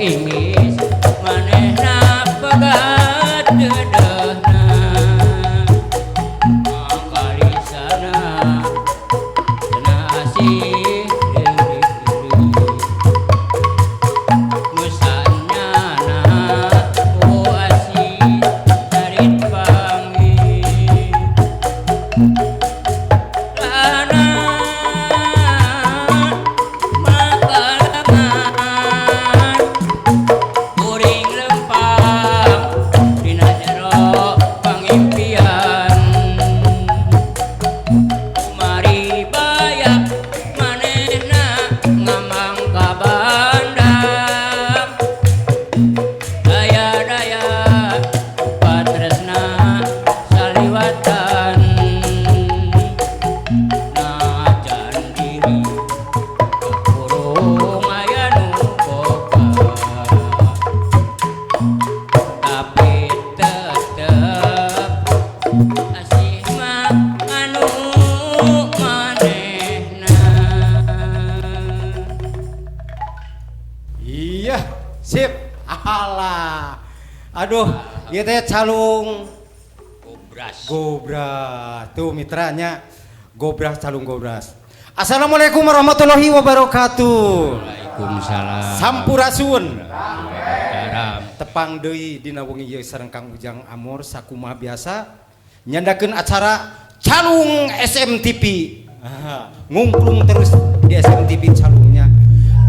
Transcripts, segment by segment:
Inggris manehna pegat deudeuhna mangkalisana cenah asih leurik-leurik musanyana ku asih tarit panggih lana makalangan kuring lempang dina jero pangimpian kumari bayak manehna ngamang ka bandang daya-daya patresna saliwatan najan diri kakurung aya nu boga tapi tetep asih mah anu manehna. Iya, sip. Alah. Aduh, ieu teh calung Gobras. Gobras. Tuh mitranya Gobras, calung Gobras. Assalamualaikum warahmatullahi wabarakatuh. Waalaikumsalam. Sampurasun. Daram. Tepang deui dina wengi ieu sareng Kang Ujang Amor sakumaha biasa nyandakeun acara Calung SMTV. Ah, ngungklung terus di SMTV calungnya.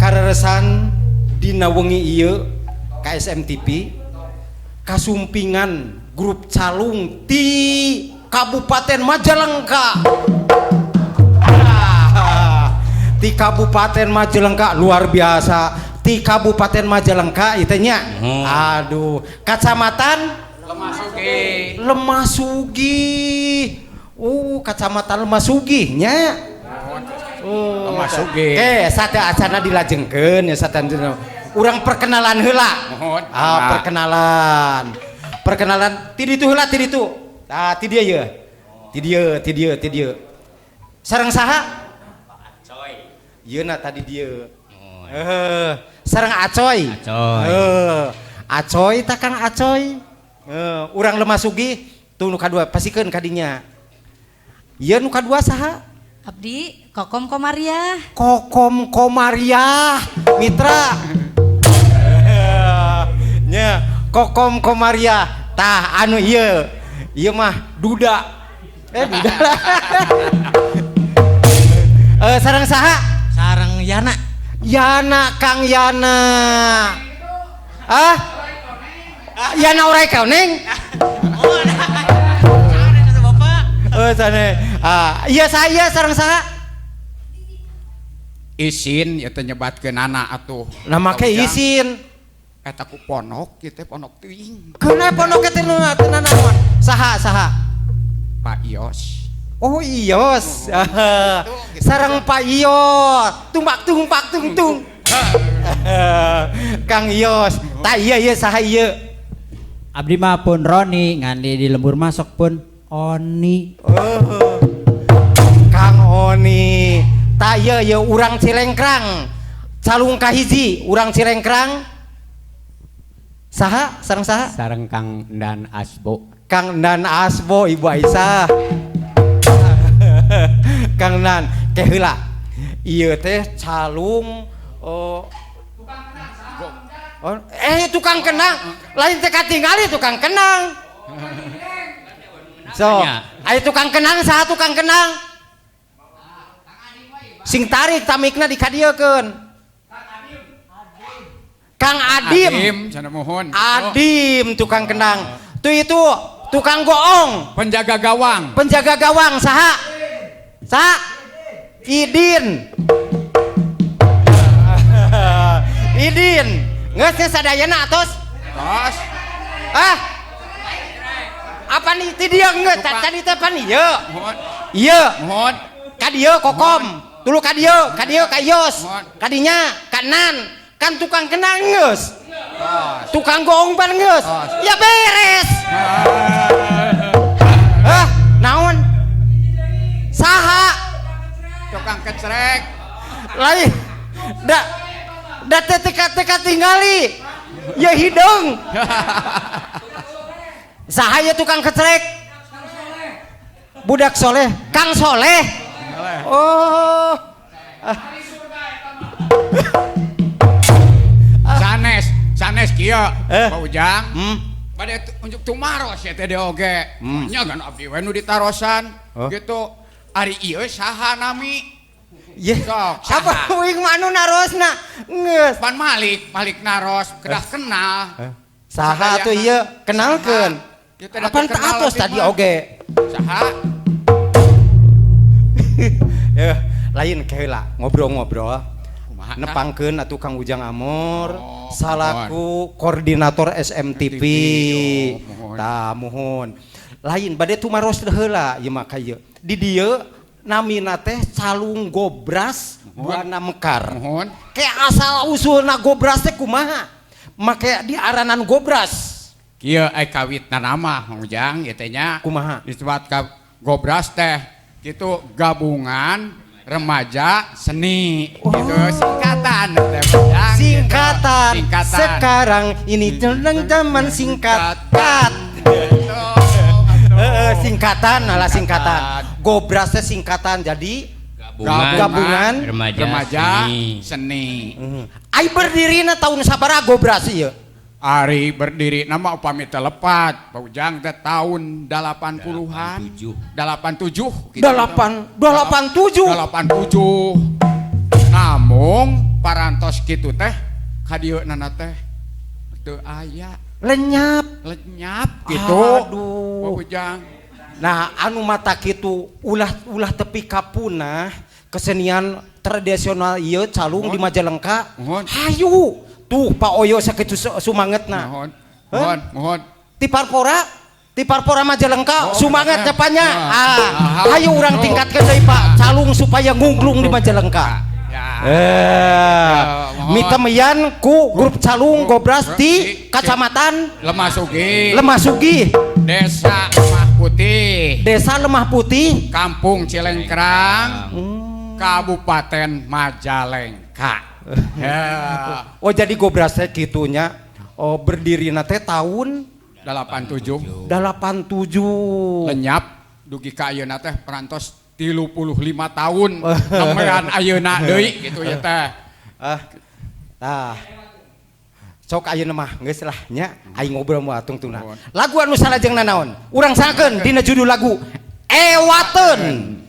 Kareresan dina wengi ieu ka SMTV kasumpingan grup calung ti Kabupaten Majalengka. Ah, ti Kabupaten Majalengka luar biasa. Ti Kabupaten Majalengka itu nya. Aduh, kacamatan Lemah Sugih. Lemah Sugih. Kacamatan Lemah Sugih nya. Oh, Lemah Sugih. Eh, sate acana dilajengkeun ya sate acana. Urang perkenalan heula. Mohon. Ah, perkenalan. Perkenalan ti ditu heula, ti ditu. Ah, ti dieu ye. Ti dieu, ti dieu, ti dieu. Sareng saha? Acoy. Ieu na tadi dieu. Oh, Eh, sareng Acoy. Acoy. Eh, Acoy tah Kang Acoy. Eh, urang Lemah Sugih tuh nu kadua pasikeun kadinya. Ieu nu kadua saha? Abdi Kokom Komariah. Kokom Komariah, mitra. Nya, Kokom Komariah. Tah anu ieu. Ieu mah duda. Eh, duda. Eh, sareng saha? Sareng Yana. Yana, Kang Yana. Ah? Yana orai koneng? Oh, ada. Bapak. Oh, sane. Ah, iya saya sareng saha? Isin ya teh nyebatkeun anak atuh. Nah, make Ujang. Isin. Eta ku ponok kieu teh, ponok teuing. Keuna ponok teh nu teu nanaon? Saha, saha? Pak Ios. Oh, Iyos. Sareng Pak Iyos. Tumpak tumpak tung tung. Kang Iyos. Tak iya iya saha ieu? Abdi mah pun Roni, ngan di lembur masuk pun Oni. Oh. Kang Oni. Tak iya iya urang Cilengkrang. Calung kahiji urang Cilengkrang. Saha? Sareng saha? Sareng Kang Dan Asbo. Kang Nan Asbo, Ibu Aisyah. Kang Nan, ke heula. Ieu teh calung oh, oh, eh tukang kendang, lain teh katingali tukang kendang. So, ayo tukang kendang saha tukang kendang? Sing tarik tamikna dikadiekeun. Kang Adim. Adim, cenah mohon. Adim tukang kendang. Tuh itu tukang goong, Penjaga gawang. Penjaga gawang saha? Saha? Idin. Idin. Geus nya sadayana atos. Tos. Ah. Apa nih ti dieu geus tadi teh pan ieu. Mohon. Ieu. Mohon. Ka dieu Kokom. Tulu ka dieu, ka dieu ka Yos. Mohon. Ka dinya ka Nan. Kan tukang kendang geus. Tos. Tukang goong pan geus. Tos. Ya beres. Hah, naon? Saha? Tukang kecrek. Lain. Da da teu teka teka tingali. Ya hideung. Saha ye tukang kecrek? Budak soleh, Kang Soleh. Oh. Sanes, sanes kieu, Pak Ujang. Bade unjuk tumaros ya teh oge. Nya gan abdi we nu ditarosan gitu. Ari ieu saha nami? Ye. Sok, Apa saha? uing mah anu narosna? Geus. Pan Malik, Malik naros, kedah kenal. Saha atuh ieu? Kenalkeun. Apaan tak atos tadi oge? Saha? Eh, lain keheula ngobrol-ngobrol. Kumaha? Nepangkeun atuh Kang Ujang Amor Oh, salaku koordinator SMTV. Oh, muhun. Tah muhun. Lain bade tumaros heula ieu mah ka ieu. Di dieu namina teh Calung Gobras Buana Mekar. Muhun. Ke asal usulna Gobras teh kumaha? Make diaranan Gobras. Kieu ai kawitna nama Kang Ujang ieu teh nya. Kumaha? Disebut ka Gobras teh kitu gabungan remaja seni gitu singkatan teh Ujang, gitu. Singkatan. Singkatan. Sekarang ini jeneng zaman singkatan. Gitu, Heeh, singkatan ala singkatan. Singkatan. Gobras teh singkatan jadi Gabungan, Gabungan remaja, remaja seni. seni. Ai berdirina tahun sabaraha Gobras ieu? Ari berdiri nama upami teu lepat Pak Ujang teh tahun 80-an. 87. 87 gitu. 8 87. 87. Namung parantos kitu teh ka dieu nana teh teu aya Lenyap. lenyap gitu. Aduh. Pak Ujang. Nah, anu mata kitu ulah ulah tepi kapunah kesenian tradisional ieu calung di Majalengka. Muhun. Hayu. Tuh Pak Oyo sakitu sumangetna. Mohon. Mohon, mohon. Ti Parpora, ti Parpora Majalengka Oh, sumanget eh. cepatnya. Ah. Ah, hayu urang tingkatkeun deui Pak calung supaya ngunglung di Majalengka. Ya. Mohon. Mitemian ku grup calung Gobras di Kacamatan Lemah Sugih. Lemah Sugih, Desa Lemah Putih. Desa Lemah Putih, Kampung Cilengkrang, Kabupaten Majalengka. Ya. Oh jadi Gobrasnya kitunya oh berdiri teh tahun 87 87. Lenyap dugi ka ayeuna teh perantos 35 tahun nemean ayeuna deui gitu ya teh. Ah. Tah. Sok ayeuna mah geus lah nya aing ngobrol moal tungtungna. Lagu anu salajengna naon? Urang sangkeun dina judul lagu Ewateun.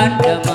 Bandem.